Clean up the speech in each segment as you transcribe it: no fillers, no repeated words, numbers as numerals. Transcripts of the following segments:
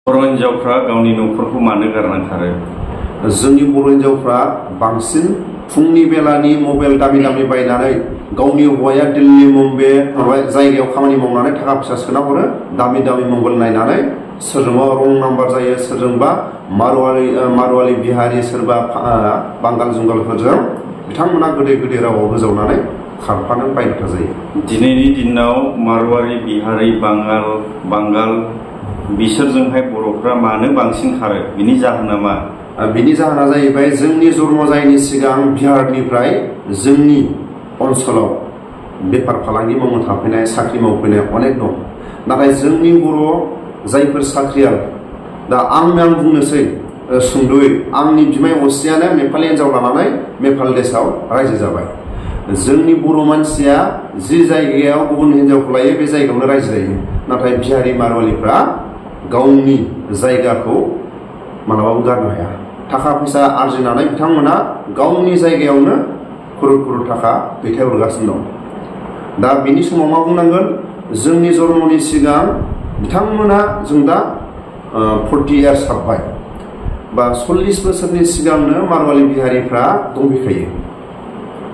बर' हिन्जावफ्रा गावनि न'खरखौ मानो गारना खारो? जोंनि बर' हिन्जावफ्रा बांसिन फुंनि बेलानि मबाइल दामि दामि बायनानै गावनि हौवाया दिल्ली मुम्बाइ जायगायाव खामानि मावनानै थाखा फैसा सोना हरो, दामि दामि मबाइल नायनानै सोरजोंबा रं नाम्बार जायो, सोरजोंबा मारवाली बिहारि, सोरबा बांगाल जुंगालफोरजों बिथांमोना गोदै गोदै रावाव गोजावनानै खारफानो बायथा जायो। दिनैनि दिनाव मारवाड़ी, बिहारि, बांगाल बिसोरजोंहाय बर'फ्रा मानो बांसिन खारो? बिनि जाहोना मा? बिनि जाहोना जाहैबाय जोंनि जन्म जायैनि सिगां बिहारनिफ्राय जोंनि ओनसोलाव बेफार फालांगि मावनो थाफैनाय, साख्रि मावफैनाय अनेक दं। नाथाय जोंनि बर' जायफोर साख्रियाल, दा आं बुंनोसै सुंद'यै, आंनि बिमाय असेयानो नेपालि हिन्जाव लानानै नेपाल देशआव रायजो जाबाय। जोंनि बर' मानसिया जि जायगायाव गुबुन हिन्जावखौ लायो बे जायगायावनो रायजो जायो। नाथाय बिहारि मारवालिफ्रा गावनि जायगाखौ मालाबाबो गारनो हाया। थाखा फैसा आरजिनानै बिथांमोना गावनि जायगायावनो करोड़ करोड़ थाखा दैथायहरगासिनो दं। दा बिनि समाव मा बुंनांगोन, जोंनि जन्मनि सिगां बिथांमोना, जों दा 40 इयार्स हाबबाय, बा 40 बोसोरनि सिगांनो मारवाली बिहारिफ्रा दंफैखायो।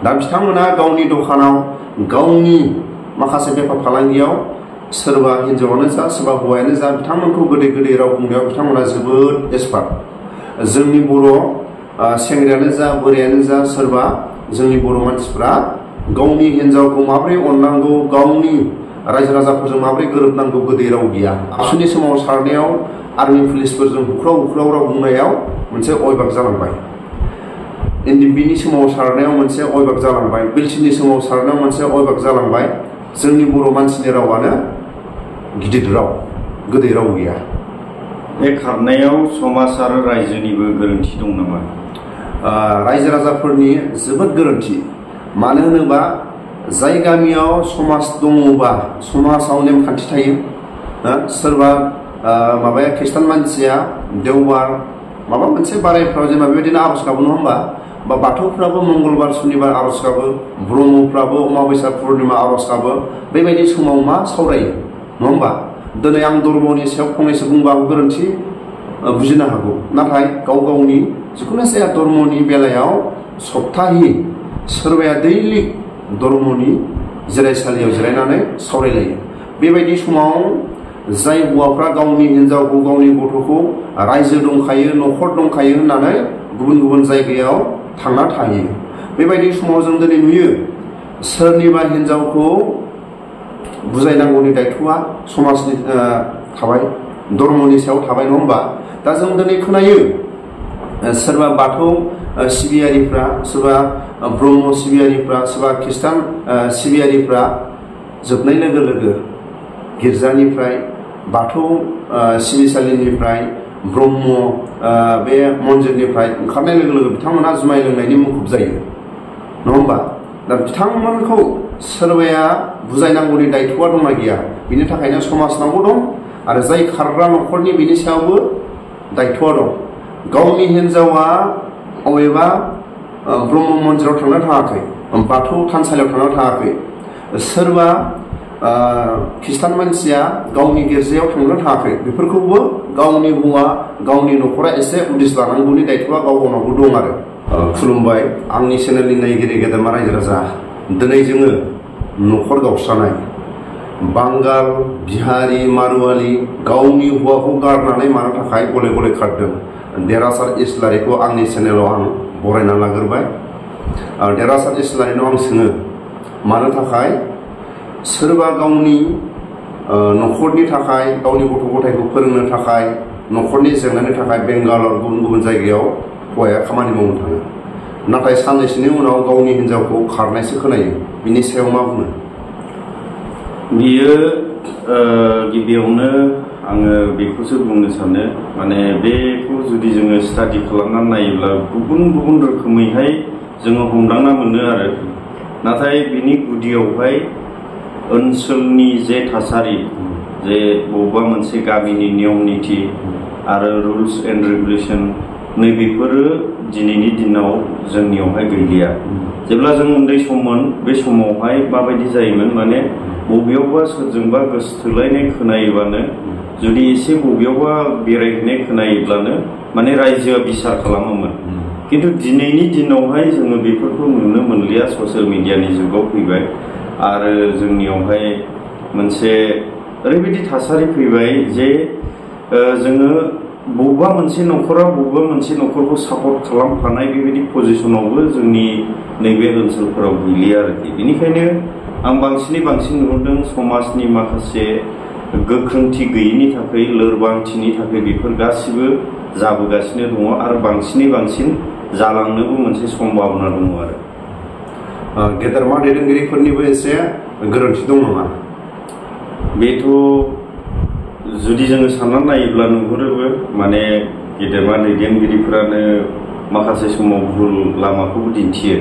दा बिथांमोना गावनि दखानाव, गावनि माखासे बेफार फालांगियाव, सोरबा हिन्जावानो जा सोरबा हौवायानो जा, बिथांमोनखौ गोदै गोदै राव बुंनायाव बिथांमोना जोबोद एक्सपार्ट। जोंनि बर' सेंग्रायानो जा बोरायानो जा, सोरबा जोंनि बर' मानसिफ्रा गावनि हिन्जावखौ माबोरै अननांगौ, गावनि रायजो राजाफोरजों माबोरै गोरोबनांगौ गोदै राव गैया। आसुनि समाव सारनायाव आर्मि पुलिसफोरजों हुख्राव हुख्राव राव बुंनायाव मोनसे अयभाग जालांबाय। बिनि समाव सारनायाव मोनसे अयभाग जालांबाय, बिलसिनि समाव सारनायाव मोनसे अयभाग जालांबाय। जोंनि बर' मानसिनि रावानो गिदिर राव, गोदै राव गैया। बे खारनायाव समाज आरो रायजोनिबो गोरोन्थि दं नामा? रायजो राजाफोरनि जोबोद गोरोन्थि। मानो होनोबा जाय गामियाव समाज दङबा समाजाव नेमखान्थि थायो। सोरबा माबाया खृष्टान मानसिया देवबार माबा मोनसे बारायफ्राव जेनेबा बेबायदिनो आर'ज गाबो, नङा होमबा? बा बाथौफ्राबो मंगलबार सुनिबार आर'ज गाबो, ब्रह्मफ्राबो अमाबैसा पुर्णिमा आर'ज गाबो। बेबायदि समाव मा सावरायो, नङा होमबा? दिनै आं धर्मनि सायाव फंनैसो बुंबाबो गोरोन्थि बुजिनो हागौ। नाथाय गाव गावनि जिखुनु जाया धर्मनि बेलायाव सप्ताहि सोरबाया दैलिक धर्मनि जिरायसालियाव जिरायनानै सावरायलायो। बेबायदि समाव जाय हौवाफ्रा गावनि हिन्जावखौ, गावनि गथ'खौ रायजो दंखायो, न'खर दंखायो होननानै गुबुन गुबुन जायगायाव थांना थायो, बेबायदि समाव जों दिनै नुयो सोरनिबा हिन्जावखौ बुजायनांगौनि दायथ'आ समाजनि थाबाय, धर्मनि सायाव थाबाय, नङा होमबा? दा जों दिनै खोनायो सोरबा बाथौ सिबियारिफ्रा, सोरबा ब्रह्म सिबियारिफ्रा, सोरबा खृष्टान सिबियारिफ्रा जोबनाय लोगो लोगो गिर्जानिफ्राय, बाथौ सिबिसालिनिफ्राय, ब्रह्म बे मन्दिरनिफ्राय ओंखारनाय लोगो लोगो बिथांमोना जुमाय लोंनायनि मुखुब जायो, नङा होमबा? दा बिथांमोनखौ सोरबाया बुजायनांगौनि दायथ'आ दंना गैया? बिनि थाखायनो समाजनावबो दं आरो जाय खारग्रा न'खरनि बिनि सायावबो दायथ'आ दं। गावनि हिन्जावा अबेबा ब्रह्म मन्दिराव थांनो थाङाखै, बाथौ थानसालियाव थांनो थाङाखै, सोरबा खृष्टान मानसिया गावनि गिर्जायाव थांनो थाङाखै, बेफोरखौबो गावनि हौवा, गावनि न'खरा एसे उदिस लानांगौनि दायथ'आ गाव गावनावबो दं आरो। खुलुमबाय आंनि चेनेलनि नायगिरि गेदेमा रायजो राजा। दिनै जोङो न'खर गावस्रानाय, बांगाल, बिहारि, मारवाली गावनि हौवाखौ गारनानै मानो थाखाय गले गले खारदों? देरहासार इस्लारिखौ आंनि चेनेलाव आं बरायना लाग्रोबाय। देरहासार इस्लारिनाव आं सोङो, मानो थाखाय सोरबा गावनि न'खरनि थाखाय, गावनि गथ' गथायखौ फोरोंनो थाखाय, न'खरनि जेंनानि थाखाय बेंगालर गुबुन गुबुन जायगायाव हौवाया खामानि मावनो थाङो, नाथाय साननैसोनि उनाव गावनि हिन्जावखौ खारनायसो खोनायो? बिनि सायाव मा बुङो? बियो गिबियावनो आङो बेखौसो बुंनो सानो, माने बेखौ जुदि जोङो स्टाडि खालामनानै नायोब्ला गुबुन गुबुन रोखोमैहाय जोङो हमदांना मोनो आरो। नाथाय बिनि गुदियावहाय ओनसोलनि जे थासारि, जे बबेबा मोनसे गामिनि नियम निथि आरो रुल्स एन्ड रेगुलेसन, नैबेफोरो दिनैनि दिनाव जोंनियावहाय गैलिया। जेब्ला जों उन्दै सममोन बे समावहाय माबायदि जायोमोन, माने बबेयावबा सोरजोंबा गोसोथोलायनाय खोनायोबानो जुदि एसे बबेयावबा बेरायहैनाय खोनायोब्लानो माने रायजोआ बिसार खालामोमोन। किन्तु दिनैनि दिनावहाय जोङो बेफोरखौ नुनो मोनलिया, ससियेल मिडियानि जुगाव फैबाय आरो जोंनियावहाय मोनसे ओरैबायदि थासारि फैबाय जे जोङो बबेबा मोनसे न'खरा बबेबा मोनसे न'खरखौ सापर्ट खालामफानाय बेबायदि पजिसनावबो जोंनि नैबे ओनसोलफोराव गैलिया आरोखि। बेनिखायनो आं बांसिन नुहुरदों समाजनि माखासे गोख्रोंथि गैयिनि थाखाय, लोरबांथिनि थाखाय बेफोर गासिबो जाबोगासिनो दङ आरो बांसिन जालांनोबो मोनसे सम्भावना दङ आरो। गेदेरमा दैदेनगिरिफोरनिबो एसे गोरोन्थि दं नामा? बेथ' जुदि जोङो साननानै नायोब्ला नुहुरोबो, माने गेदेरमा दैदेनगिरिफोरानो माखासे समाव भुल लामाखौबो दिन्थियो।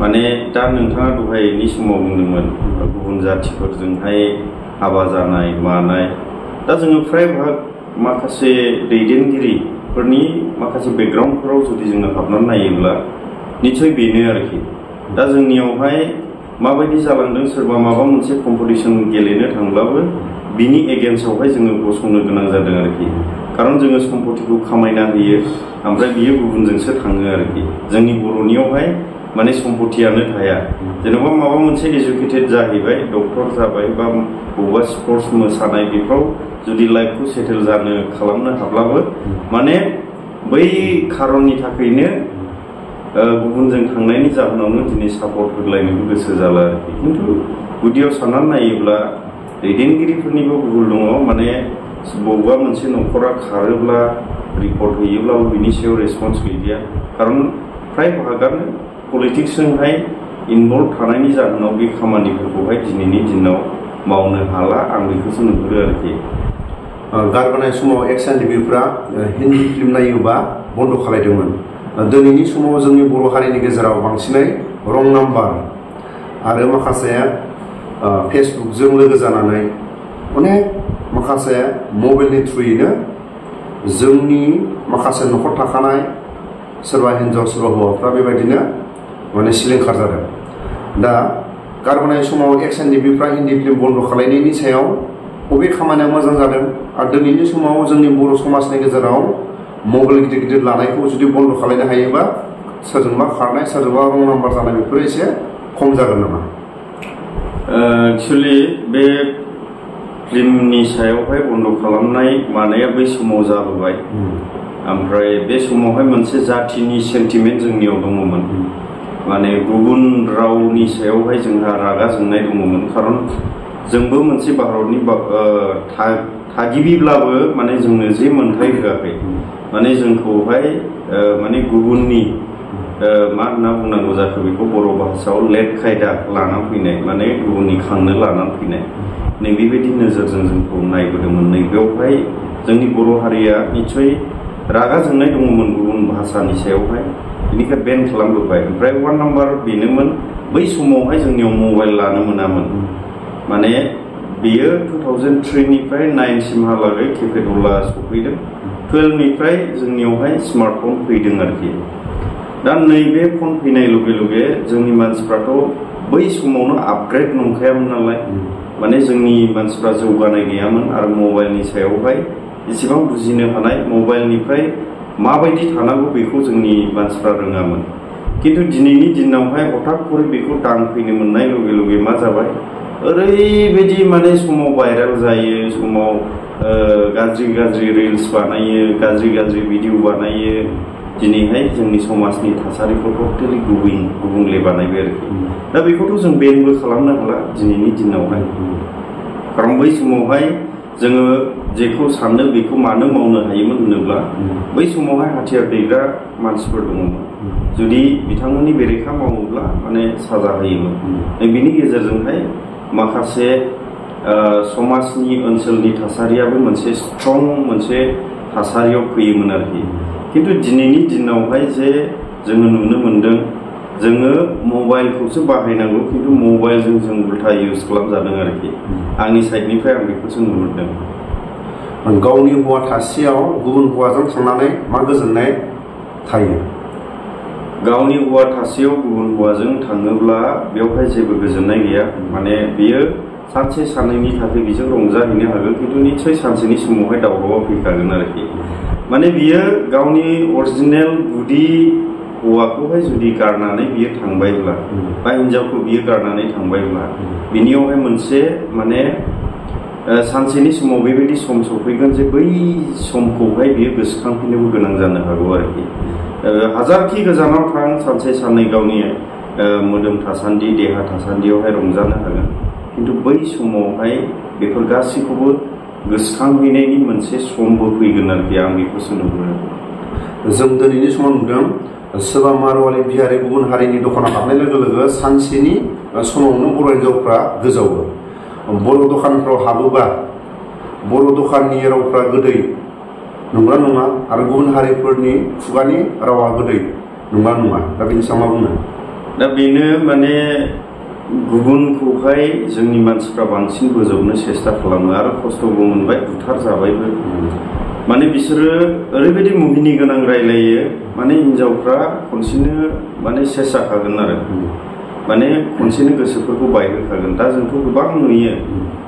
माने दा नोंथाङा दहायनि समाव बुंदोंमोन गुबुन जाथिफोरजोंहाय हाबा जानाय मानाय, दा जोङो फ्राय भाग माखासे दैदेनगिरिफोरनि माखासे बेकग्राउन्डफोराव जुदि जोङो हाबनानै नायोब्ला निसय बेनो आरोखि। दा जोंनियावहाय माबायदि जालांदों, सोरबा माबा मोनसे कम्पिटिसन गेलेनो थांब्लाबो बिनि एगेन्स्टआवहाय जोङो गसंनो गोनां जादों आरोखि। खारन जोङो सम्पतिखौ खामायना होयो ओमफ्राय बियो गुबुनजोंसो थाङो आरोखि। जोंनि बर'नियावहाय माने सम्पतियानो थाया। जेनेबा माबा मोनसे एजुकेटेड जाहैबाय, डक्टर जाबाय बा बबेबा स्पर्ट्स मोसानाय बेफ्राव जुदि लाइफखौ सेटेल जानो खालामनो हाब्लाबो माने बै खारननि थाखायनो गुबुनजों थांनायनि जाहोनावनो दिनै सापर्ट होलायनोबो गोसो जाला आरोखि। खिन्थु गुदियाव साननानै नायोब्ला दैदेनगिरिफोरनिबो भुल दङ। माने बबेबा मोनसे न'खरा खारोब्ला रिपर्ट होयोब्लाबो बिनि सायाव रेसपन्स गैलिया। खारन फ्राय भागानो पलिटिक्सजोंहाय इनभल्भ थानायनि जाहोनाव बे खामानिफोरखौहाय दिनैनि दिनाव मावनो हाला, आं बेखौसो नुहुरो आरोखि। गारबोनाय समाव एक्सन टिभिफ्रा हिन्दी फिल्म नायोबा बन्द' खालायदोंमोन। दिनैनि समाव जोंनि बर' हारिनि गेजेराव बांसिनै रं नाम्बार आरो माखासे फेसबुकजों लोगो जानानै अनेक माखासे मबाइलनि थ्रुयैनो जोंनि माखासे न'खर थाखानाय सोरबा हिन्जाव सोरबा हौवाफ्रा बेबायदिनो माने सिलिंखार जादों। दा गारबोनाय समाव एक्सन टिभिफ्रा हिन्दी फिल्म बन्द' खालायनायनि सायाव बबे खामानिया मोजां जादों आरो दिनैनि समाव जोंनि बर' समाजनि गेजेराव मबाइल गिदिर लानायखौ जुदि बन्द' खालायनो हायोबा सोरजोंबा खारनाय, सोरजोंबा रं नाम्बार जानाय बेफोरो एसे खम जागोन नामा? एक्सुवेलि बे फिल्मनि सायावहाय बन्द' खालामनाय मानाया बै समाव जाबोबाय। ओमफ्राय बे समावहाय मोनसे जाथिनि सेन्टिमेन्ट जोंनियाव दङमोन। माने गुबुन रावनि सायावहाय जोंहा रागा जोंनाय दङमोन। खारन जोंबो मोनसे भारतनि थागिबिब्लाबो माने जोंनो जे मोनथाय होआखै, माने जोंखौहाय माने गुबुननि मा होनना बुंनांगौ जाखो बेखौ बर' भाषायाव लेट खायदा लानानै फैनाय, माने गुबुननि खांनो लानानै फैनाय, नैबेबायदि नोजोरजों जोंखौ नायबोदोंमोन। नैबेयावहाय जोंनि बर' हारिया निस्सय रागा जोंनाय दङमोन गुबुन भाषानि सायावहाय, बेनिखाय बेन खालामबोबाय। ओमफ्राय वान नाम्बार बेनोमोन, बै समावहाय जोंनियाव मबाइल लानो मोनामोन। माने बेयो 2003निफ्राय 9सिमहालागै केपेडला सफैदों, 12निफ्राय जोंनियावहाय स्मार्टफन फैदों आरोखि। दा नैबे फन फैनाय लगे लगे जोंनि मानसिफ्राथ' बै समावनो आपग्रेड नंखायामोन नालाय, माने जोंनि मानसिफ्रा जौगानाय गैयामोन आरो मबाइलनि सायावहाय एसेबां बुजिनो हानाय, मबाइलनिफ्राय माबायदि थानांगौ बेखौ जोंनि मानसिफ्रा रोङामोन। खिन्थु दिनैनि दिनावहाय हठाৎ करे बेखौ दांफैनो मोननाय लगे लगे मा जाबाय, ओरैबायदि माने समाव भाइरेल जायो, समाव गाज्रि रिल्स बानायो, गाज्रि भिडिअ बानायो। दिनैहाय जोंनि समाजनि थासारिखौ टटेलि गुबुंले बानायबाय आरोखि। दा बेखौथ' जों बेनबो खालामनो हाला दिनैनि दिनावहाय। खारन बै समावहाय जोङो जेखौ सानो बेखौ मानो मावनो हायोमोन होनोब्ला बै समावहाय हाथियार दैग्रा मानसिफोर दङमोन। जुदि बिथांमोननि बेरेखा मावोब्ला माने साजा होयोमोन। बिनि गेजेरजोंहाय माखासे समाजनि ओनसोलनि थासारियाबो मोनसे स्ट्रं मोनसे थासारियाव फैयोमोन आरोखि। खिन्थु दिनैनि दिनावहाय जे जोङो नुनो मोनदों, जोङो मबाइलखौसो बाहायनांगौ, खिन्थु मबाइलजों जों उल्था इउज खालामजादों आरोखि। आंनि साइडनिफ्राय आं बेखौसो नुहुरदों। गावनि हौवा थासेयाव गुबुन हौवाजों थांनानै मा गोजोननाय थायो? गावनि हौवा थासेयाव गुबुन हौवाजों थाङोब्ला बेवहाय जेबो गोजोननाय गैया। माने बियो सानसे साननैनि थाखाय बिजों रंजाहैनो हागोन खिन्थु निस्सय सानसेनि समावहाय दावरावआ फैखागोन आरोखि माने बियो गावनि अरिजिनेल गुदि हौवाखौहाय जुदि गारनानै बियो थांबायब्ला बा हिनजावखौ बियो गारनानै थांबायब्ला बिनियावहाय मोनसे माने सानसेनि समाव बेबायदि सम सफैगोन जे बै समखौहाय बियो गोसोखांफिननोबो गोनां जानो हागौ आरोखि हाजारखि गोजानाव थां सानसे साननै गावनि मोदोम थासान्दि देहा थासान्दियावहाय रंजानो हागोन खिन्थु बै समावहाय बेफोर गासैखौबो गोसोखांहैनायनि मोनसे समबो फैगोन आरोखि आं बेखौसो नुहुरो जों दिनैनि समाव नुदों सोरबा मारवारि बिहारि गुबुन हारिनि दखानाव हाबनाय लोगो लोगो सानसेनि समावनो बर' हिन्जावफ्रा गोजावो बर' दखानफ्राव हाबोबा बर' दखाननि रावफ्रा गोदै नंगौना नङा आरो गुबुन हारिफोरनि खुगानि रावा गोदै नंगौना नङा दा बेनि सायाव मा बुङो दा बेनो माने गुबुनखौहाय जोंनि मानसिफ्रा बांसिन बोजबनो सेस्था खालामो आरो खस्थ'बो मोनबाय बुथार जाबायबो माने बिसोरो ओरैबायदि मुहिनि गोनां रायलायो माने हिनजावफ्रा खनसेनो माने सेस जाखागोन आरो माने खनसेनो गोसोफोरखौ बायहोखागोन दा जोंथ' गोबां नुयो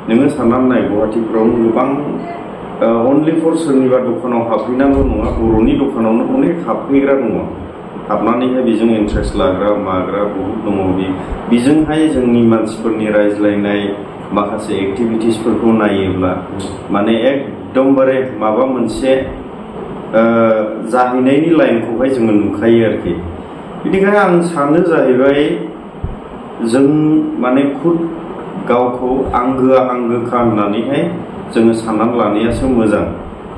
नोङो साननानै नाय गुवाहाटिफ्रावनो गोबां अनलि फर सोरनिबा दखानाव हाबहैनांगौ नङा बर'नि दखानावनो अनेक हाबहैग्रा दङ हाबनानैहाय बेजों इन्ट्रेस्ट लाग्रा माग्रा बहुद दङ बेजोंहाय जोंनि मानसिफोरनि रायज्लायनाय माखासे एक्टिभिटिसफोरखौ नायोब्ला माने एकदमबारे माबा मोनसे जाहैनायनि लाइनखौहाय जोङो नुखायो आरोखि बिदिखायनो आं सानो जाहैबाय जों माने खुद गावखौ आंगोआ आंगोखा होननानैहाय जोङो साननानै लानायासो मोजां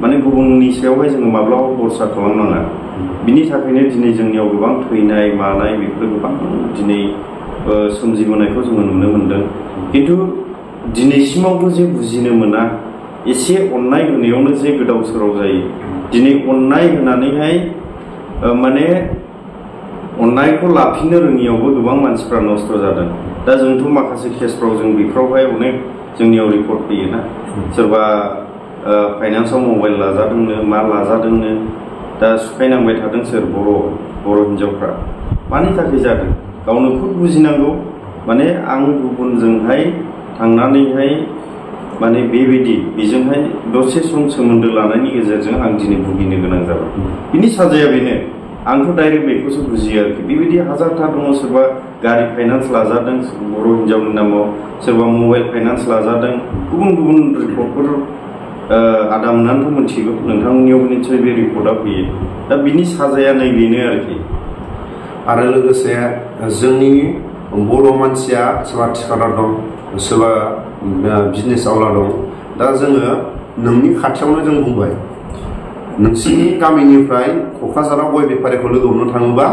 माने गुबुननि सायावहाय जोङो माब्लाबा भरसा खालामनाङा बिनि थाखायनो दिनै जोंनियाव गोबां थैनाय मानाय बेफोर गोबां दिनै सोमजिबोनायखौ जोङो नुनो मोनदों खिन्थु दिनैसिमावबो जे बुजिनो मोना एसे अननाय होनायावनो जे गोदाव सोराव जायो दिनै अननाय होनानैहाय माने अननायखौ लाफिननो रोङियावबो गोबां मानसिफ्रा नस्थ' जादों दा जोंथ' माखासे केसफ्राव जों बेफोरावहाय अनेक जोंनियाव रिपर्ट फैयोना सोरबा फाइनान्सआव मबाइल लाजादोंनो मा लाजादोंनो दा सुखायनांबाय थादों सोर बर' हिन्जावफ्रा मानि थाखाय जादों गावनो खुद बुजिनांगौ माने आं गुबुनजोंहाय थांनानैहाय माने बेबायदि बेजोंहाय दसे सम सोमोन्दो लानायनि गेजेरजों आं दिनै भुगिनो गोनां जाबाय बिनि साजाया बेनो आंथ' डाइरेक्ट बेखौसो बुजियो आरोखि बेबायदि हाजारथा दङ सोरबा गारि फाइनान्स लाजादों बर' हिन्जावनि नामाव सोरबा मबाइल फाइनान्स लाजादों गुबुन गुबुन रिपर्टफोर आदा मोननानैथ' मिथिगौ नोंथांनियाव निस्सय बे रिपर्टआ फैयो दा बिनि साजाया नैबेनो आरोखि आरो लोगोसे जोंनि बर' मानसिया सोरबा थिखादार दं सोरबा बिजनेस आवला दं दा जोङो नोंनि खाथियावनो जों बुंबाय नोंसिनि गामिनिफ्राय क'क्राझाराव गय बेफारिखौ लोगो हमनो थाङोबा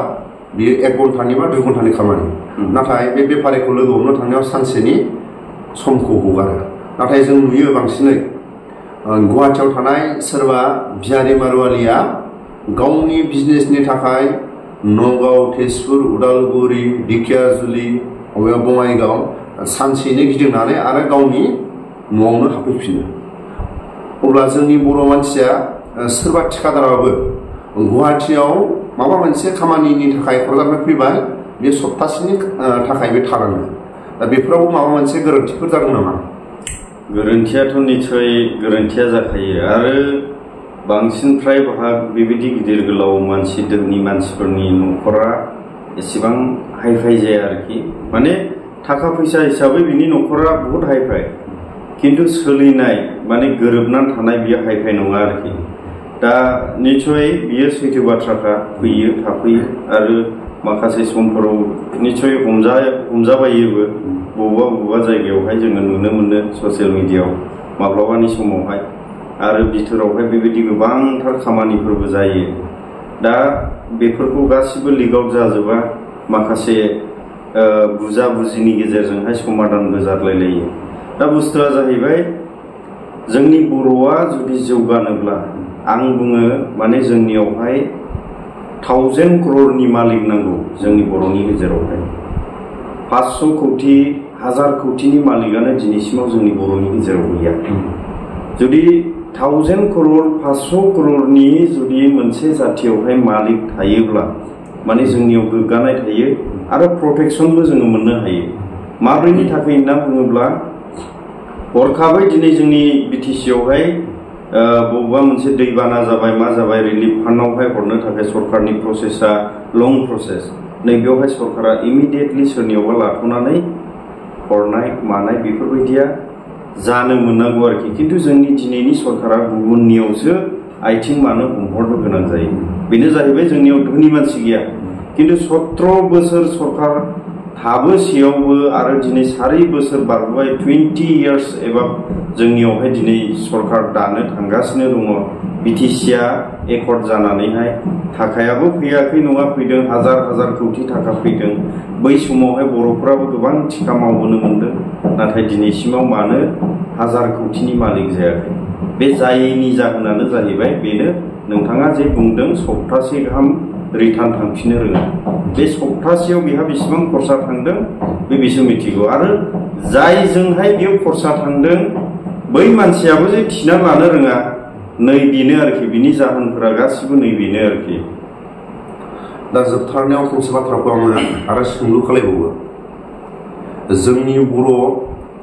बियो 1 घन्टानि बा 2 घन्टानि खामानि नाथाय बे बेफारिखौ लोगो हमनो थांनायाव सानसेनि समखौ हगारो नाथाय जों नुयो बांसिनै गुवाहाटियाव थानाय सोरबा बिहारि मारवालिया गावनि बिजनेसनि थाखाय नगाव तेजपुर उदालगुरि दिखियाजुलि अबेबा बङाइगाव सानसेनो गिदिंनानै आरो गावनि न'आवनो हाबफैफिनो अब्ला जोंनि बर' मानसिया सोरबा थिखादाराबो गुवाहाटियाव माबा मोनसे खामानिनि थाखाय क'क्राझारनिफ्राय फैबाय बे सप्तासेनि थाखाय बे थालाङो दा बेफोराव माबा मोनसे गोरोन्थिफोर जादों नामा गोरोन्थियाथ' निस्सय गोरोन्थिया जाखायो आरो बांसिन फ्राय बाहाग बेबायदि गिदिर गोलाव मानसि धोनि मानसिफोरनि न'खरा एसेबां हाइफाइ जाया आरोखि माने थाखा फैसा हिसाबै बिनि न'खरा बहुत हाइफाइ खिन्थु सोलिनाय माने गोरोबनानै थानाय बियो हाइफाइ नङा आरोखि दा निस्सय बियो सैथो बाथ्राखा फैयो थाफैयो आरो माखासे समफोराव निस्सय हमजाबायोबो बबेबा जायगायावहाय जोङो नुनो मोनो ससियेल मिडियायाव माब्लाबानि समावहाय आरो बिथोरावहाय बेबायदि गोबांथार खामानिफोरबो जायो दा बेफोरखौ गासिबो लिग आउट जाजोबा माखासे बुजा बुजिनि गेजेरजोंहाय समाधानबो जाद्लायलायो दा बुस्थुआ जाहैबाय जोंनि बर'आ जुदि जौगानोब्ला आं बुङो माने जोंनियावहाय 1000 करोड़नि मालिक नांगौ जोंनि बर'नि गेजेरावहाय 500 कौटि 1000 कौटिनि मालिकानो दिनैसिमाव जोंनि बर'नि गेजेराव गैया जुदि 1000 करोड़ 500 करोड़नि जुदि मोनसे जाथियावहाय मालिक थायोब्ला माने जोंनियाव गोग्गानाय थायो आरो प्रटेक्शनबो जोङो मोननो हायो माब्रैनि थाखाय होनना बुङोब्ला हरखाबै दिनै जोंनि BTC आवहाय बबेबा मोनसे दैबाना जाबाय मा जाबाय रिलिफ फान्डआवहाय हरनो थाखाय सरकारनि प्रसेसा लं प्रसेस नैबेयावहाय सरकारा इमिडियेटलि सोरनियावबा लाथ'नानै हरनाय मानाय बेफोरबायदिया जानो मोननांगौ आरोखि खिन्थु जोंनि दिनैनि सरकारा गुबुननियावसो आथिं मानो हमहरनो गोनां जायो बेनो जाहैबाय जोंनियाव धोनि मानसि गैया खिन्थु 17 बोसोर सरकार थाबोसेयावबो आरो दिनै 4 बोसोर बारबाय 20 इयार्स एबा जोंनियावहाय दिनै सरकार दानो थांगासिनो दङ BTC-आ एकर्ड जानानैहाय थाखायाबो फैयाखै नङा फैदों हाजार हाजार कोटि थाखा फैदों बै समावहाय बर'फोराबो गोबां थिखा मावबोनो मोनदों नाथाय दिनैसिमाव मानो हाजार कोटिनि मालिक जायाखै बे जायैनि जाहोनानो जाहैबाय बेनो नोंथाङा जे बुंदों सप्तासे गाहाम रिटार्न थांफिननो रोङा बे सप्तासेयाव बेहा बेसेबां खरसा थांदों बे बिसो मिथिगौ आरो जायजोंहाय बेयाव खरसा थांदों बै मानसियाबो जे थिना लानो रोङा नै बेनो आरोखि बिनि जाहोनफोरा गासिबो नै बेनो आरोखि दा जोबथारनायाव फंसे बाथ्राखौ आङो आरो सोंलु खालायबावो जोंनि बर'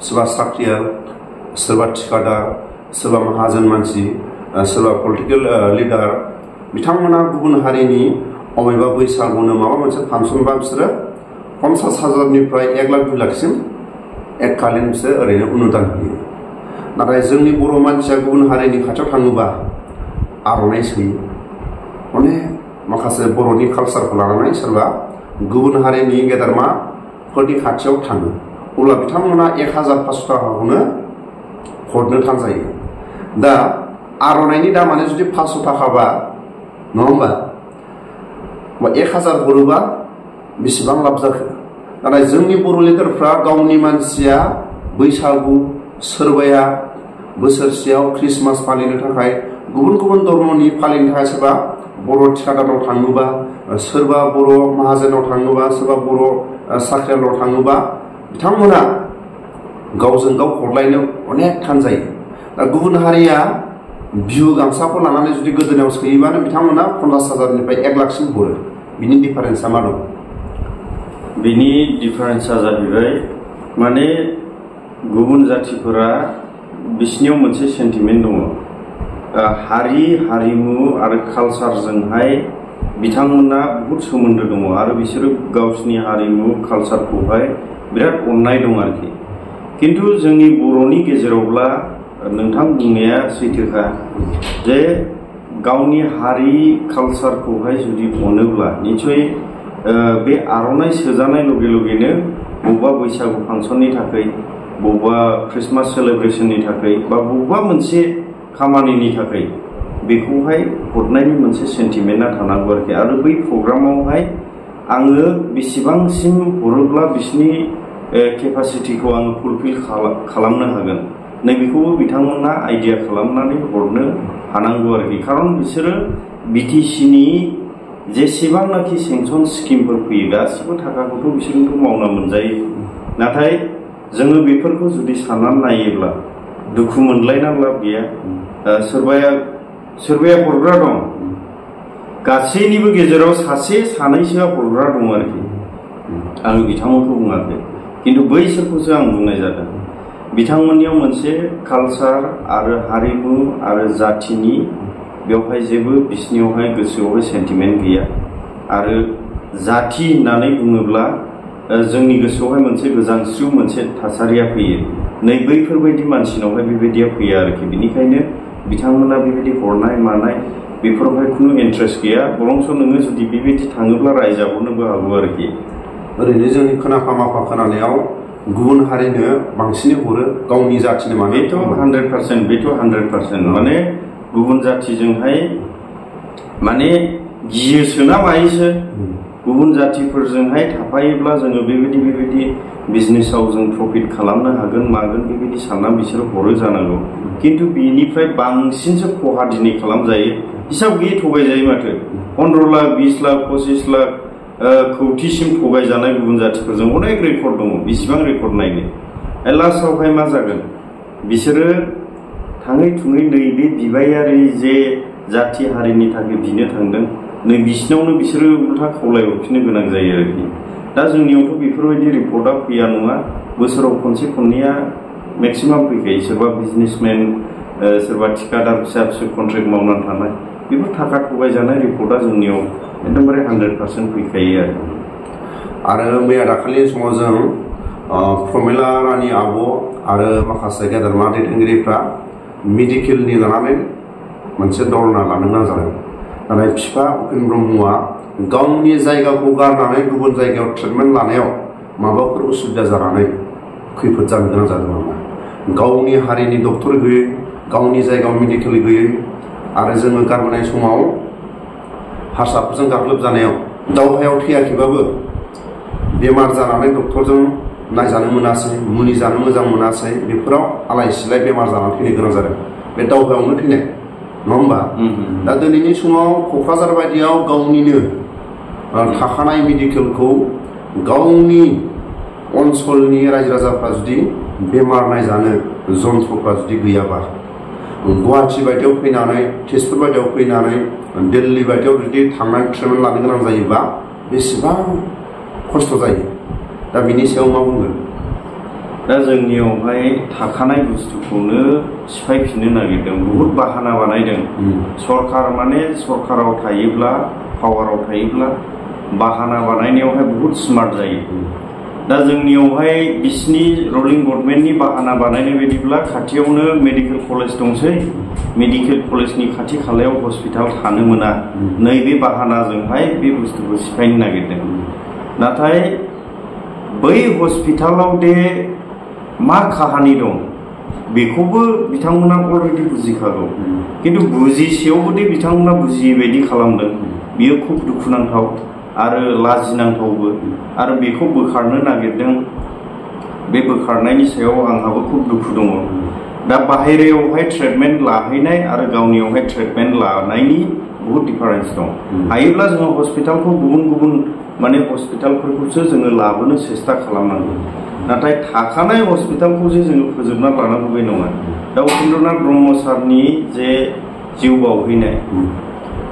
सोरबा साख्रियाल सोरबा ठिकादार सोरबा माहाजोन मानसि सोरबा पलिटिकेल लिडार बिथांमोना गुबुन हारिनि अबेबा बैसागुनो माबा मोनसे फांसन बा बिसोरो 50,000निफ्राय 1 लाख 2 लाखसिम एककालीन बिसोर ओरैनो अनुदान होयो नाथाय जोंनि बर' मानसिया गुबुन हारिनि खाथियाव थाङोबा आर'नाइ सोयो माने माखासे बर'नि कालसारखौ लानानै सोरबा गुबुन हारिनि गेदेरमाफोरनि खाथियाव थाङो अब्ला बिथांमोना 1,500 थाखाखौनो हरनो थान जायो दा आर'नाइनि दामानो जुदि 500 थाखाबा नङा होमबा 1,000 हरोबा बेसेबां लाब जाखो नाथाय जोंनि बर' लिडारफ्रा गावनि मानसिया बैसागु सोरबाया बोसोरसेयाव ख्रिस्टमास फालिनो थाखाय गुबुन गुबुन धर्मनि फालिनो थाखाय सोरबा बर' ठिकादारनाव थाङोबा सोरबा बर' माहाजोनाव थाङोबा सोरबा बर' साख्रियालनाव थाङोबा बिथांमोना गावजों गाव हरलायनो अनेक थान जायो दा गुबुन हारिया बिहु गामसाखौ लानानै जुदि गोदोनायाव सोयोबानो बिथांमोना 50,000निफ्राय 1 लाखसिम हरो बिनि डिफारेन्सआ मा दं बिनि डिफारेन्सआ जाहैबाय माने गुबुन जाथिफोरा बिसिनियाव मोनसे सेन्टिमेन्ट दङ हारि हारिमु आरो कालसारजोंहाय बिथांमोना बहुद सोमोन्दो दङ आरो बिसोरो गावसिनि हारिमु कालसारखौहाय बिराद अननाय दं आरोखि किन्तु जोंनि बर'नि गेजेरावब्ला नोंथां बुंनाया सैथोखा जे गावनि हारि कालसारखौहाय जुदि अनोब्ला निश्चय बे आर'नाइ सोजानाय लगे लगेनो बबेबा बैसागु फांसननि थाखाय बबेबा ख्रिस्टमास सेलेब्रेशननि थाखाय बा बबेबा मोनसे खामानिनि थाखाय बेखौहाय हरनायनि मोनसे सेन्टिमेन्टआ थानांगौ आरोखि आरो बै प्रग्रामावहाय आङो बेसेबांसिम हरोब्ला बिसिनि केपासिटिखौ आङो फुलफिल खालामनो हागोन नैबेखौबो बिथांमोना आइडिया खालामनानै हरनो हानांगौ आरोखि खारन बिसोरो BTC-नि जेसेबांनाखि सेंसन स्किमफोर फैयो गासिबो थाखाखौथ' बिसोरथ' मावना मोनजायो नाथाय जोङो बेफोरखौ जुदि साननानै नायोब्ला दुखु मोनलायना लाब गैया सोरबाया हरग्रा दं गासैनिबो गेजेराव सासे सानैसोआ हरग्रा दं आरोखि आं बिथांमोनखौ बुङाखै किन्तु बैसोरखौसो आं बुंनाय जादों बिथांमोननियाव मोनसे कालसार आरो हारिमु आरो जाथिनि बेवहाय जेबो बिसिनियावहाय गोसोआवहाय सेन्टिमेन्ट गैया आरो जाथि होननानै बुङोब्ला जोंनि गोसोआवहाय मोनसे गोजांस्रिउ मोनसे थासारिया फैयो नै बैफोरबायदि मानसिनावहाय बेबायदिया फैया आरोखि बेनिखायनो बिथांमोना बेबायदि हरनाय मानाय बेफोरावहाय खुनु इन्ट्रेस्ट गैया बरंस नोङो जुदि बेबायदि थाङोब्ला रायजाहरनोबो हागौ आरोखि ओरैनो जोंनि खोनाफा माफा खोनानायाव गुबुन हारिनो बांसिनै हरो गावनि जाथिनि माने बेथ' 100% बेथ' 100% माने गुबुन जाथिजोंहाय माने गियोसोना मायोसो गुबुन जातिफोरजोंहाय थाफायोब्ला जोङो बेबायदि बिजनेसाव जों प्रफिट खालामनो हागोन मागोन बेबायदि सानना बिसोर हरो जानांगौ किन्तु बेनिफ्राय बांसिनसो खहा दिनै खालामजायो हिसाब गैयै थगायजायो माथो 15 लाख 20 लाख 25 लाख कौटिसिम थगायजानाय गुबुन जातिफोरजों अनेक रेकर्ड दङ बेसेबां रेकर्ड नायनो लास्टआवहाय मा जागोन बिसोरो थाङै थुङै नैबे बिबायारि जे जाति हारिनि थाखाय बिनो थांदों नै बिसिनावनो बिसोरो उल्था खावलायहरफिननो गोनां जायो आरोखि दा जोंनियावथ' बेफोरबायदि रिपर्टआ फैया नङा बोसोराव खनसे खननैया मेक्सिमाम फैखायो सोरबा बिजनेसमेन सोरबा थिकादार फिसा फिसौ कन्ट्रेक्ट मावनानै थानाय बेफोर थाखा थगायजानाय रिपर्टआ जोंनियाव एकदमबारे 100% फैखायो आरो मैया दाखालि समाव जों प्रमिला रानी आब' आरो माखासे गेदेरमा दैदेनगिरिफ्रा मेडिकेलनि लानानै मोनसे धरना लानो गोनां जादों नाथाय बिफा उपेन्द्र ब्रह्मआ गावनि जायगाखौ गारनानै गुबुन जायगायाव ट्रिटमेन्ट लानायाव माबाफोर उसुबिदा जानानै खैफोद जानो गोनां जादों नामा गावनि हारिनि डक्टर गैयै गावनि जायगायाव मेडिकेल गैयै आरो जोङो गारबोनाय समाव हारसाफोरजों गाग्लोबजानायाव दावहायाव थैयाखैबाबो बेमार जानानै डक्टरजों नायजानो मोनासै मुलि जानो मोजां मोनासै बेफोराव आलाय सिलाय बेमार जानानै थैनो गोनां जादों बे दावहायावनो थैनाय नङा होमबा दा दिनैनि समाव क'क्राझार बायदियाव गावनिनो थाखानाय मेडिकेलखौ गावनि ओनसोलनि रायजो राजाफ्रा जुदि बेमार नायजानो जन्थ्रफ्रा जुदि गैयाबा गुवाहाटि बायदियाव फैनानै तेजपुर बायदियाव फैनानै दिल्ली बायदियाव जुदि थांनानै ट्रिटमेन्ट लानो गोनां जायोबा बेसेबां खस्थ' जायो दा बिनि सायाव मा बुंगोन दा जोंनियावहाय थाखानाय बुस्थुखौनो सिफायफिननो नागिरदों बहुद बाहाना बानायदों सरकार माने सरकाराव थायोब्ला पावाराव थायोब्ला बाहाना बानायनायावहाय बहुद स्मार्ट जायो दा जोंनियावहाय बिसिनि रुलिं गभर्नमेन्टनि बाहाना बानायनाय बायदिब्ला खाथियावनो मेडिकेल कलेज दंसै मेडिकेल कलेजनि खाथि खालायाव हस्पिटाल थानो मोना नैबे बाहानाजोंहाय बे बुस्थुखौ सिफायनो नागिरदों नाथाय बै हस्पिटालाव दे मा काहानि दं बेखौबो बिथांमोना अलरेडि बुजिखागौ किन्तु बुजिसेयावबो दे बिथांमोना बुजियै बायदि खालामदों बियो खुब दुखुनांथाव आरो लाजिनांथावबो आरो बेखौ बोखारनो नागिरदों बे बोखारनायनि सायाव आंहाबो खुब दुखु दङ दा बाहेरायावहाय ट्रिटमेन्ट लाहैनाय आरो गावनियावहाय ट्रिटमेन्ट लानायनि बहुत डिफारेन्स दं हायोब्ला जोङो हस्पिटालखौ गुबुन गुबुन माने हस्पिटालफोरखौसो जोङो लाबोनो सेस्था खालामनांगौ नाथाय थाखानाय हस्पिटालखौ जे जोङो फोजोबना लानांगौ बे नङा दा उपेन्द्रनाथ ब्रह्म सारनि जे जिउ बावहैनाय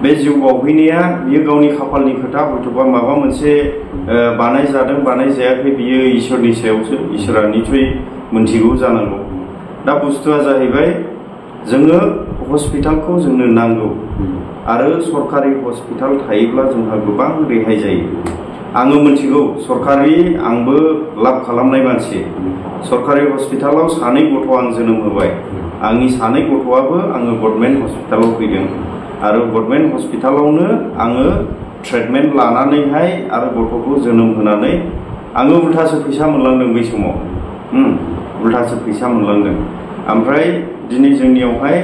बे जिउ बावहैनाया बियो गावनि खाफालनि खोथा हयथ'बा माबा मोनसे बानायजादों बानायजायाखै बियो इसोरनि सायावसो इसोरा निसय मोनथिगौ जानांगौ दा बुस्थुआ जाहैबाय जोङो हस्पिटालखौ जोंनो नांगौ आरो सरकारि हस्पिटाल थायोब्ला जोंहा गोबां रेहाय जायो आङो मोनथिगौ सरकारि आंबो लाब खालामनाय मानसि सरकारि हस्पिटालाव सानै गथ' आं जोनोम होबाय आंनि सानै गथ'आबो आङो गभर्नमेन्ट हस्पिटालाव फैदों आरो गभर्नमेन्ट हस्पिटालावनो आङो ट्रिटमेन्ट लानानैहाय आरो गथ'खौ जोनोम होनानै आङो उल्थासो फैसा मोनलांदों बै समाव उल्थासो फैसा मोनलांदों ओमफ्राय दिनै जोंनियावहाय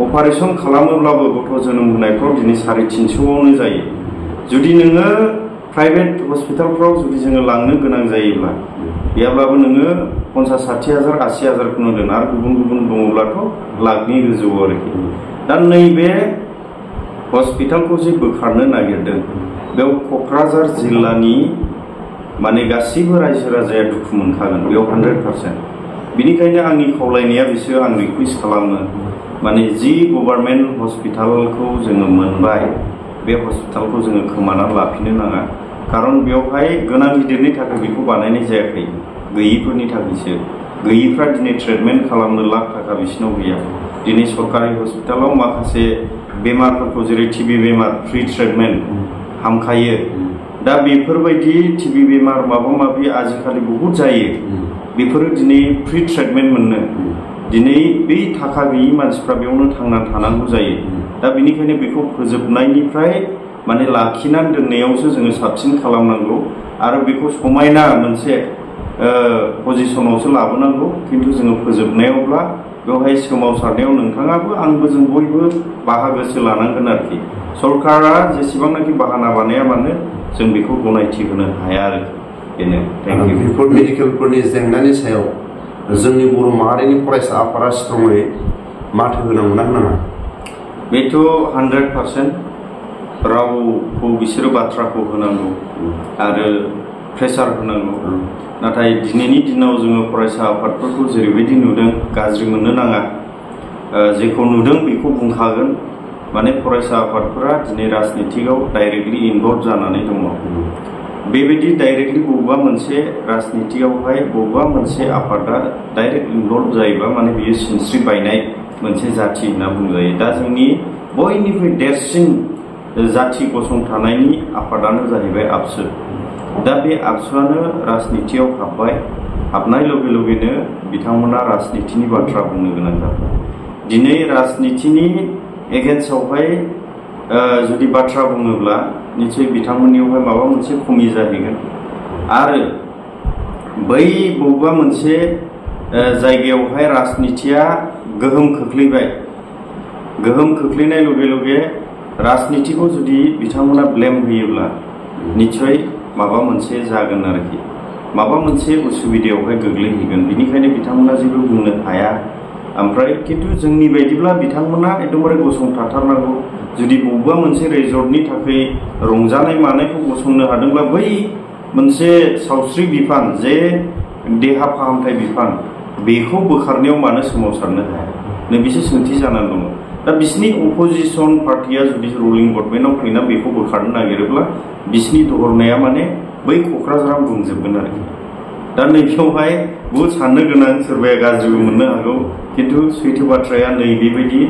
अपारेशन खालामोब्लाबो गथ' जोनोम होनायफ्राव दिनै 350-आवनो जायो जुदि नोङो प्राइभेट हस्पिटालफ्राव जुदि जोङो लांनो गोनां जायोब्ला गैयाब्लाबो नोङो 50-60 हाजार 80 हाजारखौनो दोन आरो गुबुन गुबुन दङब्लाथ' लाखनि गोजौआव आरोखि दा नैबे हस्पिटालखौ जे बोखारनो नागिरदों बेयाव क'क्राझार जिल्लानि माने गासैबो रायजो राजाया दुखु मोनखागोन बेयाव 100% बिनिखायनो आंनि खावलायनाया बिसोर आं रिकुवेस्ट खालामो माने जि गभर्नमेन्ट हस्पिटालखौ जोङो मोनबाय बे हस्पिटालखौ जोङो खोमानानै लाफिननो नाङा खारन बेवहाय गोनां गिदिरनि थाखाय बेखौ बानायनाय जायाखै गैयिफोरनि थाखायसो गैयिफ्रा दिनै ट्रिटमेन्ट खालामनो लाख थाखा बिसिनाव गैया दिनै सरकारि हस्पिटालाव माखासे बेमारफोरखौ जेरै टिबि बेमार फ्रि ट्रिटमेन्ट हामखायो दा बेफोरबायदि टिबि बेमार माबा माबि आजिखालि बहुद जायो बेफोरो दिनै फ्रि ट्रिटमेन्ट मोननो दिनै बै थाखा गैयि मानसिफ्रा बेयावनो थांनानै थानांगौ जायो दा बेनिखायनो बेखौ फोजोबनायनिफ्राय माने लाखिनानै दोननायावसो जोङो साबसिन खालामनांगौ आरो बेखौ समायना मोनसे पजिशनावसो लाबोनांगौ खिन्थु जोङो फोजोबनायावब्ला बेवहाय सोमावसारनायाव नोंथाङाबो आंबो जों बयबो बाहागोसो लानांगोन आरोखि सरकारा जेसेबांनाखि बाहाना बानाया मानो जों बेखौ गनायथि होनो हाया आरोखि बेनो थेंक इउ बेफोर मेडिकेलफोरनि जेंनानि सायाव जोंनि बर' माहारिनि फरायसा आफादा स्ट्रङै माथो होनांगौना होनाङा बेथ' 100% रावखौ बिसोरो बाथ्राखौ होनांगौ आरो प्रेसार होनांगौ नाथाय दिनैनि दिनाव जोङो फरायसा आफादफोरखौ जेरैबायदि नुदों गाज्रि मोननो नाङा जेखौ नुदों बेखौ बुंखागोन माने फरायसा आफादफोरा दिनै राजनितिकआव डाइरेक्टलि इनभल्भ जानानै दङ बेबायदि डाइरेक्टलि बबेबा मोनसे राजनितियावहाय बबेबा मोनसे आफादा डाइरेक्ट इनभल्भ जायोबा माने बियो सिनस्रि बायनाय मोनसे जाथि होनना बुंजायो। दा जोंनि बयनिख्रुइ देरसिन जाथि गसंथानायनि आफादानो जाहैबाय आबसु। दा बे आबसुआनो राजनितियाव हाबनाय लगे लगेनो बिथांमोना राजनितिनि बाथ्रा बुंनो गोनां जाबाय। दिनै राजनितिनि एगेन्स्टआवहाय जुदि बाथ्रा बुङोब्ला निश्चय बिथांमोननियावहाय माबा मोनसे खमि जाहैगोन आरो बै बबेबा मोनसे जायगायावहाय राजनितिया गोहोम खोख्लैबाय, गोहोम खोख्लैनाय लगे लगे राजनितिखौ जुदि बिथांमोना ब्लेम होयोब्ला निश्चय माबा मोनसे जागोन आरोखि, माबा मोनसे उसुबिदायावहाय गोग्लैहैगोन। बिनिखायनो बिथांमोना जेबो बुंनो हाया। ओमफ्राय खिन्थु जोंनि बायदिब्ला बिथांमोना एकदमबारे गसंथाथारनांगौ। जुदि बबेबा मोनसे रिजर्टनि थाखाय रंजानाय मानायखौ गसंनो हादोंब्ला बै मोनसे सावस्रि बिफान जे देहा फाहामथाय बिफान बेखौ बोखारनायाव मानो सोमावसारनो हाया नै बिसोर सोंथि जानानै दङ। दा बिसिनि अपोजिसन पार्टिया जुदि रुलिं गभर्नमेन्टआव फैना बेखौ बोखारनो नागिरोब्ला बिसिनि धरनाया माने बै क'क्राझाराव बुंजोबगोन आरोखि। दा नैबेयावहाय बहुद साननो गोनां, सोरबाया गाज्रिबो मोननो हागौ, खिन्थु सैथो बाथ्राया नैबेबायदि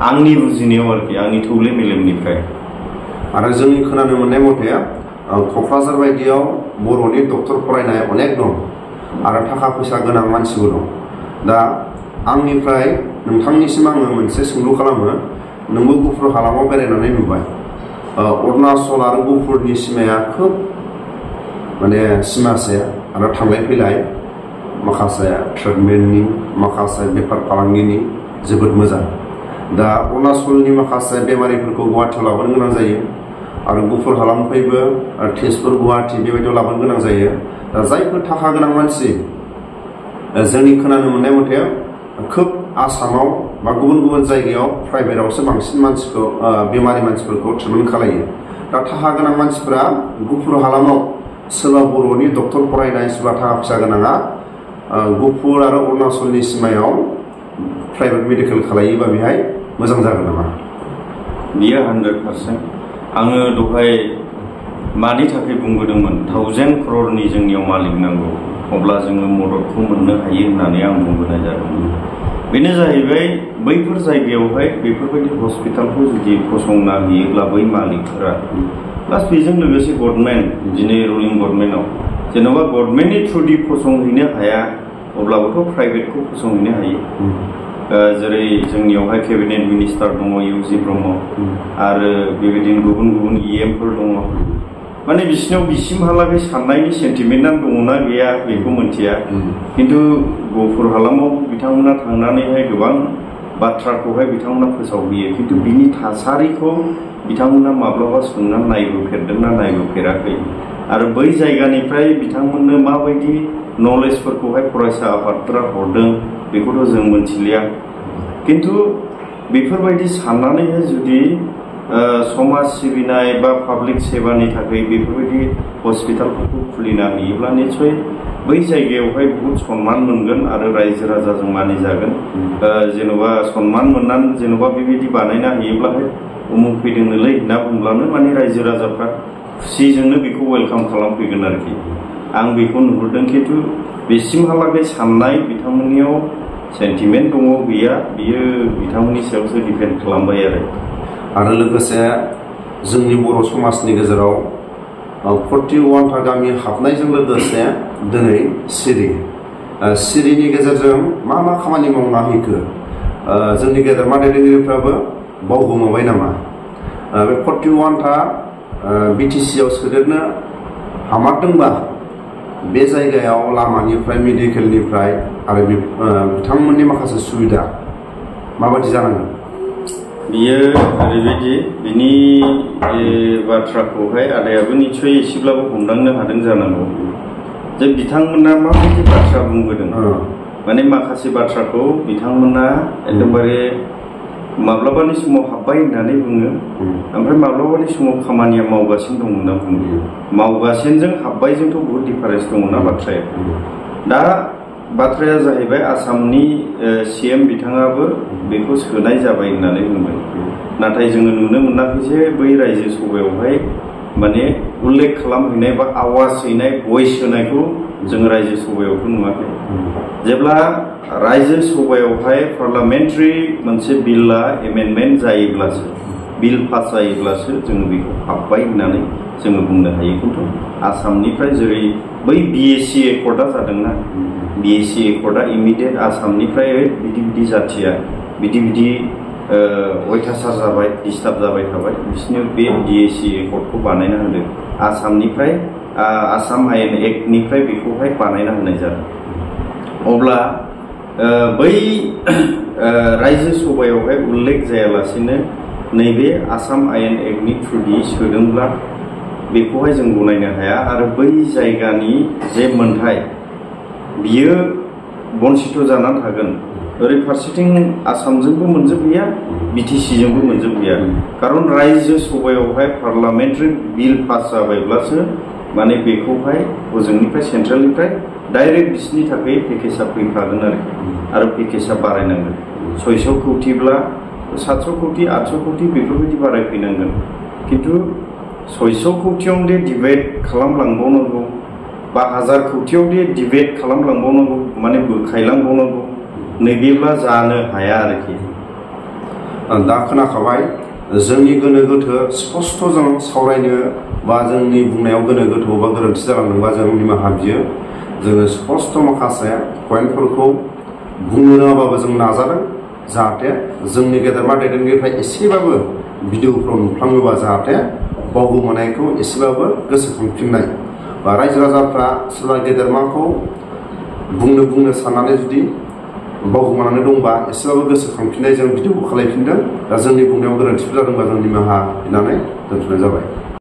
आंनि बुजिनायाव आरोखि, आंनि थौले मेलेमनिफ्राय। आरो जोंनि खोनानो मोननाय मथे क'क्राझार बायदियाव बर'नि डक्टर फरायनाय अनेक दं आरो थाखा फैसा गोनां मानसिबो दं। दा आंनिफ्राय नोंथांनिसिम आङो मोनसे सोंलु खालामो। नोंबो गुफुर हालामाव बेरायनानै नुबाय। अरुणाचल आरो गुफुरनि सिमाया खोब माने सिमासे आरो थांलाय फैलाय माखासे ट्रिटमेन्टनि, माखासे बेफार फालांगिनि जोबोद मोजां। दा अरुणाचलनि माखासे बेमारिफोरखौ गुवाहाटियाव लाबोनो गोनां जायो आरो गुफुर हालामनिफ्रायबो तेजपुर, गुवाहाटि बेबायदियाव लाबोनो गोनां जायो। दा जायफोर थाखा गोनां मानसि, जोंनि खोनानो मोननाय मथे खोब आसामाव बा गुबुन गुबुन जायगायाव प्राइभेटआवसो बांसिन मानसिखौ बेमारि मानसिफोरखौ ट्रिटमेन्ट खालायो। दा थाखा गोनां मानसिफ्रा गुफुर हालामाव सोरबा बर'नि डक्टर फरायनाय, सोरबा थाखा फैसा गोनाङा गुफुर आरो अरुणाचलनि सिमायाव प्राइभेट मेडिकेल खालायोबा बेहाय मोजां जागोन नामा? बियो 100%। आङो दहाय मानि थाखाय बुंबोदोंमोन 1000 crore जोंनियाव मालिक नांगौ, अब्ला जोङो मददखौ मोननो हायो होननानै आं बुंबोनाय जादोंमोन। बेनो जाहैबाय बैफोर जायगायावहाय बेफोरबायदि हस्पिटालखौ जुदि फसंना होयोब्ला बै मालिकफोरा प्लास बेजों लोगोसे गभर्नमेन्ट, दिनै रुलिं गभर्नमेन्टआव जेन'बा गभर्नमेन्टनि थ्रुयै फसंहैनो हाया अब्लाबोथ' प्राइभेटखौ फसंहैनो हायो। जेरै जोंनियावहाय केबिनेट मिनिस्टार दङ इउ.जि. ब्रह्म आरो बेबायदिनो गुबुन गुबुन EMफोर दङ। माने बिसिनाव बिसिमहालागै साननायनि सेन्टिमेन्टआ दङना गैया बेखौ मिथिया, खिन्थु गुफुर हालामाव बिथांमोना थांनानैहाय गोबां बाथ्राखौहाय बिथांमोना फोसावहैयो, खिन्थु बिनि थासारिखौ बिथांमोना माब्लाबा सोंनानै नायबोफेरदोंना नायबोफेराखै आरो बै जायगानिफ्राय बिथांमोननो माबायदि नलेजफोरखौहाय फरायसा आफादफोरा हरदों बेखौथ' जों मोनथिलिया। खिन्थु बेफोरबायदि साननानैहाय जुदि समाज सिबिनाय बा पाब्लिक सेवानि थाखाय बेफोरबायदि हस्पिटालफोरखौ खुलिना होयोब्ला निश्चय बै जायगायावहाय बहुद सनमान मोनगोन आरो रायजो राजाजों मानिजागोन। जेन'बा सनमान मोननानै जेन'बा बेबायदि बानायना होयोब्लाहाय उमुक फैदोंनोलै होनना बुंब्लानो माने रायजो राजाफ्रा खुसिजोंनो बेखौ वेलकाम खालामफैगोन आरोखि। आं बेखौ नुहुरदों, खिन्थु बेसिमहालागै साननाय बिथांमोननियाव सेन्टिमेन्ट दङ गैया बियो बिथांमोननि सायावसो डिपेन्ड खालामबाय आरो लोगोसे जोंनि बर' समाजनि गेजेराव 41टा गामि हाबनायजों लोगोसे दिनै सिरिनि गेजेरजों मा मा खामानि मावना होखो जोंनि गेदेरमा दैदेनगिरिफ्राबो बावगोमाबाय नामा? बे 41टा BTCआव सोदेरनो हामारदोंबा बे जायगायाव लामानिफ्राय मेडिकेलनिफ्राय आरो बिथांमोननि माखासे सुबिदा माबायदि जानांगोन? बियो ओरैबायदि, बिनि बाथ्राखौहाय आदायाबो निस्सय एसेब्लाबो हमदांनो हादों जानांगौ जे बिथांमोना माबायदि बाथ्रा बुंबोदों। माने माखासे बाथ्राखौ बिथांमोना एकदमबारे माब्लाबानि समाव हाब्बाय होननानै बुङो, ओमफ्राय माब्लाबानि समाव खामानिया मावगासिनो दं होनना बुङो। मावगासिनोजों हाब्बायजोंथ' बहुद दिफारेन्स दङना बाथ्राया। दा बाथ्राया जाहैबाय आसामनि CM बिथाङाबो बेखौ सोनाय जाबाय होननानै बुंबाय, नाथाय जोङो नुनो मोनाखै जे बै रायजो सभायावहाय माने उल्लेख खालामहैनाय बा आवाज हैनाय भइस होनायखौ जों रायजो सभायावथ' नुवाखै। जेब्ला रायजो सभायावहाय पार्लामेन्टारि मोनसे बिलआ एमेन्डमेन्ट जायोब्लासो बिल पास जायोब्लासो जोङो बेखौ हाबबाय होननानै जोङो बुंनो हायो। खिन्थु आसामनिफ्राय जेरै बै बिएसि एकर्डआ जादोंना, बिएसि एकर्डआ इमिडियेट आसामनिफ्राय बिदि बिदि जाथिया बिदि बिदि अयथासार जाबाय, डिस्टार्ब जाबाय थाबाय, बिसोरनो बे बिएसि एकर्डखौ बानायना होदों। आसामनिफ्राय आसाम आयेन एक्टनिफ्राय बेखौहाय बानायना होनाय जादों। अब्ला बै रायजो सभायावहाय उल्लेख जायालासेनो नैबे आसाम आयेन एक्टनि थ्रुयै सोदोंब्ला बेखौहाय जों गनायनो हाया। आरो बै जायगानि जे मोनथाय बियो बन्सित जानानै थागोन। ओरै फारसेथिं आसामजोंबो मोनजोबहैया, बिटिसिजोंबो मोनजोबहैया। खारन रायजो सभायावहाय पार्लामेन्टारि बिल पास जाबायब्लासो माने बेखौहाय हजोंनिफ्राय सेन्ट्रेलनिफ्राय डाइरेक्ट बिसिनि थाखाय पेकेजआ फैफागोन आरो पेकेजआ बारायनांगोन। 600 कौटिब्ला 700 कौटि 800 कौटि बेफोरबायदि बारायफैनांगोन। खिन्थु 600 कौटियाव दे डिबेट खालामलांबावनांगौ बा 1000 कौटियाव दे डिबेट खालामलांबावनांगौ, माने बोखायलांबावनांगौ, नैबेब्ला जानो हाया आरोखि। दा खोनाखाबाय, जोंनि गोनो गोथो स्पष्ट जों सावरायनो बा जोंनि बुंनायाव गोनो गोथो बा गोरोन्थि जालांदोंबा जों निमाहा बियो। जोङो स्पष्ट माखासे पइन्टफोरखौ बुंनो रोङाबाबो जों नाजादों, जाहाथे जोंनि गेदेरमा दैदेनगिरिफ्रा एसेबाबो भिडिअफ्राव नुफ्लाङोबा जाहाथे बावगोमानायखौ एसेबाबो गोसोखांफिननाय, बा रायजो राजाफ्रा सोरबा गेदेरमाखौ बुंनो साननानै जुदि बावगोमानानै दंबा एसेबाबो गोसोखांफिननाय जों भिडिअखौ खालायफिनदों। दा जोंनि बुंनायाव गोरोन्थिफोर जादोंबा जों निमाहा बिनानै दोनथ'नाय जाबाय।